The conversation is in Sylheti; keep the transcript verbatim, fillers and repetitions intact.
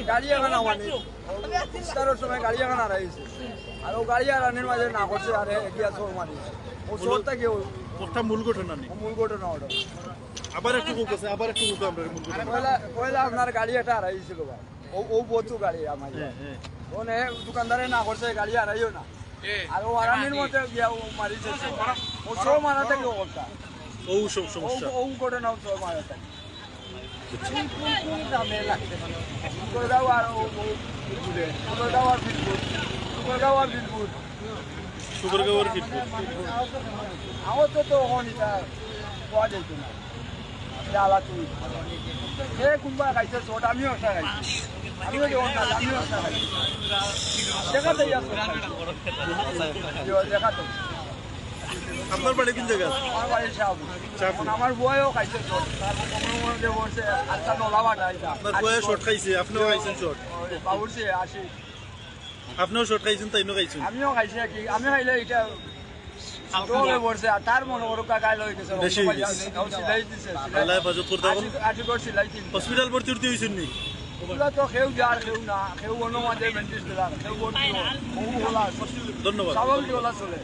গাড়ি এখান আমার নেই। ইফতারর সময় গাড়ি এখান হারাইছে। আর ও গাড়ি হারানির মাঝে না করছে, আর হে গিয়া চোর মারি। ও চোর থাকি ও একটা মূল ঘটনা নেই। ও মূল ঘটনা ওটা। আবার একটু কউক আছে, আবার একটু কউক আমরা মূল ঘটনা। পয়লা, পয়লা আপনার গাড়ি একটা হারাইছিল ভাই। ও, ও বতু গাড়ি আমার। হ্যাঁ, হ্যাঁ। ও নে দোকানদারে না করছে, গাড়ি হারাইও না। আর ও হারানির মধ্যে গিয়া ও মারি দিছে। ও চোর মারা থাকি ও কথা। ও সব সমস্যা। ও, ও ঘটনা ও চোর মারা থাকি। শুকুরগাঁও আর ও, ও, ও, শুকুরগাঁও আর বিলপুর। শুকুরগাঁও আর বিলপুর। শুকুরগাঁওর ফিরপুর। আমার তো, তো অখন ইটা পাওয়া যাইতো না। ইটা আলাদা। হে কোনবা খাইছে চোট, আমিও একটা খাইছি। আমিও যে অন্য, আমিও একটা খাইছি। দেখা তো ইয়া চোট খাইছে। ইয়ো, দেখা তো। আপনার বাড়ি কোন জায়গা? আমার বাড়ি শাহপুর। শাহপুর। এখন আমার বউয়েও খাইছে চোট। তার কোমরের মধ্যে পড়ছে, আচ্ছা, নলা বাটা এটা। আপনার বউয়ে শর্ট খাইছে, আপনিও খাইছেন শর্ট? বাবুর্চি আসি। আপনিও শর্ট খাইছেন, তাইনও খাইছেন? আমিও খাইছি আর কি। আমি খাইলে এটা ছোট হয়ে পড়ছে, আর তার মনে করো কাকা হয়ে গেছে, বেশি হয়ে গেছে। ও সিলাই দিছে, সিলাই। আল্লাহ হেফাজত করতে পারেন। আশি, আশি করে সিলাই দিন। হসপিটাল ভর্তি উঠতে হয়েছেন নি? ওগুলা তো কেউ যার, কেউ না, কেউ অন্য মাঝে ব্যান্ডেজ দিলাম, কেউ ভর্তি হয়। ও ওলা, ধন্যবাদ। স্বাভাবিক ওলা চলে।